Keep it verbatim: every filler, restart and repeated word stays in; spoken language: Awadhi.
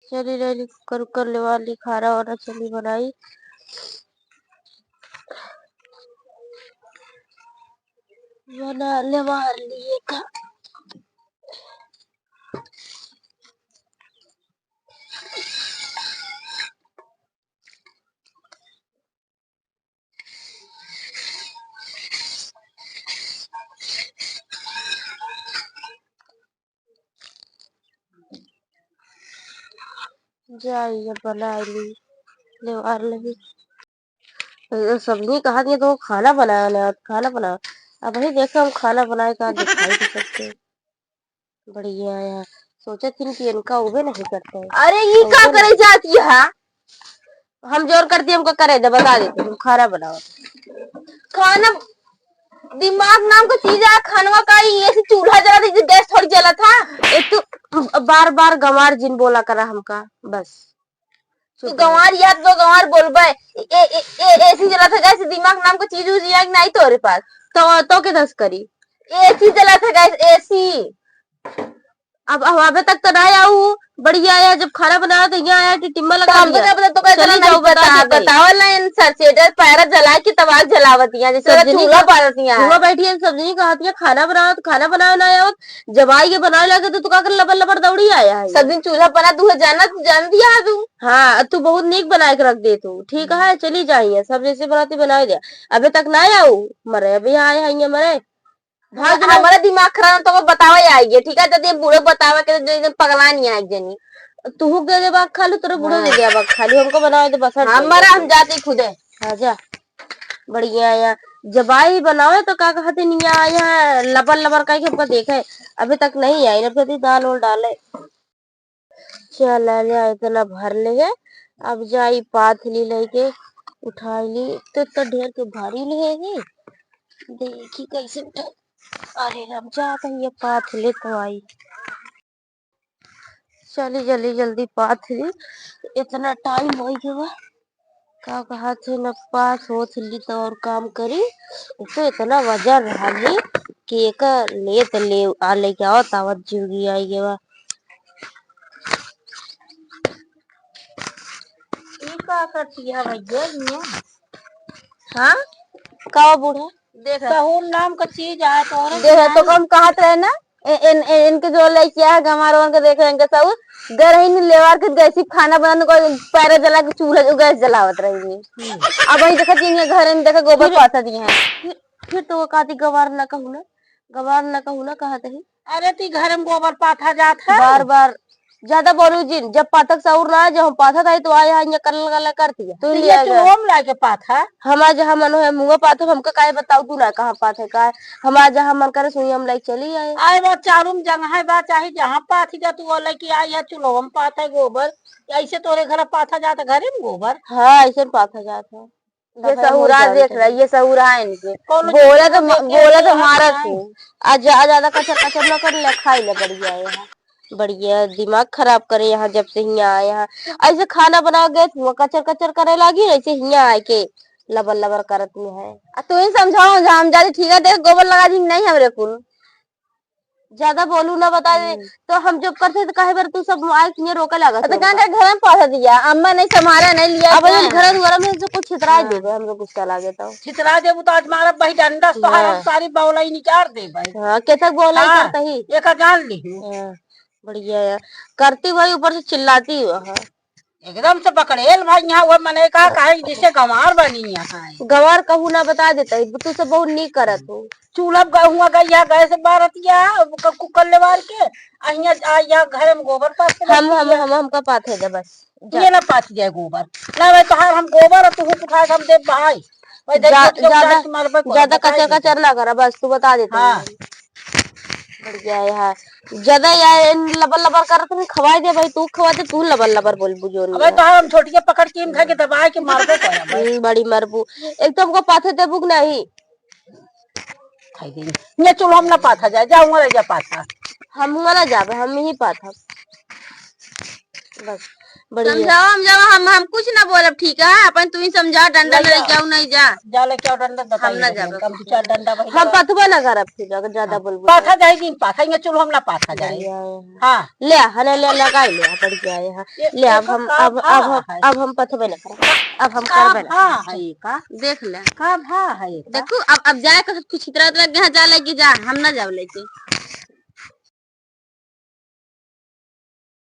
चली ले ली कुकर उकर लेवा ली, खाना वाना चली बनाई। बना लेवा लिए का। जाई अब बनाई ली, लेवार लगी। तो सब्जी कहा दिया तो खाना बनाया ना, खाना बनाओ। अब वही देखो हम खाना बनाए का दिखाई दे सकते हैं। बढ़िया है। सोचे थी कि इनका उबे नहीं करते हैं। अरे, ये का करे जाती है? हम जोर करती, हमको करे दे, बता देते, हम खाना बनाओ। खाना, दिमाग नाम का चीज है, खानवा का, ये ऐसे चूल्हा जला था, गैस थोड़ी जला था। ए, तू बार-बार गंवार जिन बोला करा हमका, बस। तू गंवार याद तो गंवार बोलबे। ए, ए, ए, एसी जला था, गैस, दिमाग नाम का चीज उज याद नहीं तोरे पास। तो, तो के दस करी? एसी जला था, गैस, एसी। अब, अब अबे तक तो ना आऊ, बढ़िया आया, जब खाना बनाओ तो यहाँ आया, टिटिम्मा लगा तो हमको दिया। क्या पता, तो कैसे चली नहीं जाओ, बता पता, देते। बताओ ना, इन सर से डर पैरा जला के तब आग जलावत यहाँ, जैसे सब जनी चूल्हा का-, बारत यहाँ है। हुआ बैठी है, सब जनी कहत है, "खाना बनाओ तो खाना बनाओ ना आवत, जब आई के बनावे लगे तो तू का कर लबर लबर दौड़ी आया है।" सब दिन चूल्हा बना, तू है जाना, तू जान दिया है तू। हाँ, तू बहुत नीक बनाए के रख दे तू, ठीक है, चली जाइए, सब जैसे बनाती बनाए दे। अबे तक ना आऊ, मरे अभी आए हैं ये मरे। भाग हाँ, ना। हमारा दिमाग खराब तो वो बतावे आएगी, ठीक है? जब ये बूढ़ो बतावे के जो एकदम पगला नहीं आए जनी। तू दे दे बाग खालू, तेरे बूढ़ो दे हाँ। दे बाग खालू, हमको बनावे दे बस, हट हाँ, जाइए। मरा हम जाते खुदे। हाँ, जा। बढ़िया है। जब आई बनावे तो का कहते नहीं आए हैं, लबर लबर कह के हमको देखे, अभी तक नहीं आई, ना कभी दाल उल डाले। चला जा, इतना भर ले है। अब जाई पाथली लेके उठाई ली, तो इतना ढेर के भारी ले है। देखी कैसे उठा-, अरे राम, जा कहीं ये पाथ ले तो आई। चली जल्दी जल्दी पाथली, इतना टाइम हो गया बा। का कहत है, न पास होत ली तो और काम करी। एक तो इतना वजन रहली कि एक लेत ले आ लेके आवत आवत जिंदगी आई गवा। ई का करती है भैया इहाँ? हाँ? का बूढ़ा? देख, सहूर नाम का चीज आए तो औरत देख, तो हम कहत रहे ना, ए-, इन, इन, इनके जो लइकिया है, गंवारवन के देखे, इनके सब गरहिन लेवार के गैसी खाना बनाने को पैरा जला के चूल्हा जो गैस जलावत रही है। हम्म। अब वही देखत इनके घर में देखे गोबर फिर, पाथा दिए हैं। फिर, फिर तो वो कहती गंवार ना कहू ना, गंवार ना कहू ना कहत ही। अरे ती घर में गोबर पाथा जात है। बार बार ज्यादा बोलू जिन, जब पाथक साउर ना, जब हम पाथत आई तो आया यहाँ कल गला कर दिया। तू तो लिया ये जा। चुलोम लाके पाथा। हमार जहाँ मन होए मुँह पाथब, हमका काहे बताऊ तू ना कहाँ पाथे का। हमार जहाँ मन करे सुइया हम लाई चली आए। आए बा चारू में जंगहा बा, चाहे जहाँ पाथी जा तू वो लेके आई है चुलोम पाथे गोबर। ऐसे तोरे घर पाथा जात घरे में गोबर। हाँ, ऐसे पाथा जात है। ये सहुरा देख रहा, ये सहुरा है इनके। बोला तो, बोला तो मारत हूँ। आ जा, ज्यादा कचर कचर न कर ले, खाई ले बढ़िया है यहाँ। बढ़िया दिमाग खराब करे यहाँ जब से हियाँ आए हैं। ऐसे खाना बना गए, धुआं कचर कचर करे लागी, ऐसे हियाँ आए के लबर लबर करत में है। आ तू ही समझाओ, हम जाती ठीक है, देख गोबर लगा दी नहीं हमरे कुल। ज्यादा बोलू ना बता दे, हम्म। तो हम जब करते तो काहे बर तू सब आए के रोके लागत अरे हो? कहाँ के घर में पहुँचा दिया, अम्मा नहीं संभाला, नहीं लिया अब क्या? हम घर दुआरा में से कुछ छितरा हाँ। देबे, हमरो गुस्सा लागे तो। छितरा देबू तो आज मारा बही डंडा से तोहार हम हाँ। सारी बौलाई निकाल देबे। हाँ, केतक बौलाई हाँ, करता ही। एक जान ली। हाँ, बढ़िया है। करती वही ऊपर से चिल्लाती हुआ है। एकदम से बकड़ेल भाई यहाँ वो मने का कहे जैसे गंवार बनी यहाँ है। गंवार कहू ना बता देता है, तू सब बहुत नीक करत हो। चूल्हा ग-, हुआ गई है, गैस बारत या, क-, कुकर लेवार के, आ हियाँ, आ, यहाँ घर में गोबर पाथ के हम, बैठी हम, है। हम, हमका पाथे दे बस। जा। ये ना पाथ जाए गोबर। ना भाई, तोहार हम गोबर और तू उठा के हम दे भाई। भाई, देख, जा-, छोटके ज्यादा, उठा के मारबे, ज्यादा बता कचर, दे। कचर ना करा, बस तू बता देता हाँ। है। बढ़िया है, हाँ। ज्यादा यार, इन लबर लबर करत नहीं, खवाई दे भाई, तू खवा दे, तू लबर लबर बोल बुझो नहीं अबे है। तो हम छोटिया पकड़ के इनका के दबाए के मारबे करब। हम्म, बड़ी मरबू। एक तो हमको पाथे देबू कि नहीं? खाई दे। ये चलो हम ना पाथा जाए, जाओ वहाँ ले जा पाथा। हम हुआ ना जाबे, हम ही पाथा। बस, बढ़िया। समझाओ, हम जब, हम, हम कुछ ना बोलब, ठीक है? अपन तू ही समझा, डंडा नहीं लेके आओ, नहीं जा। जा लेके आओ डंडा, हम ना जाब। हम दो चार डंडा वही हम लगा। पथबे ना करब, फिर अगर ज्यादा हाँ, बोलबो तो। पाथा जाए दिन पाथा, ये चलो हम ना पाथा जाए। बढ़िया है। हाँ। ले, हने ले, लगाई ले, बढ़िया है, हाँ। ये, ले, ये अब तो हम, का अब, अब हम, भाव है? अब हम पथबे ना करब, अब हम का करबे ना भाव करब। है ये का? देख ले। का भाव है ये का? देखू, अब, अब जाए के कुछ इतरा लग गया, जा लेके जा, हम ना जाब लेके।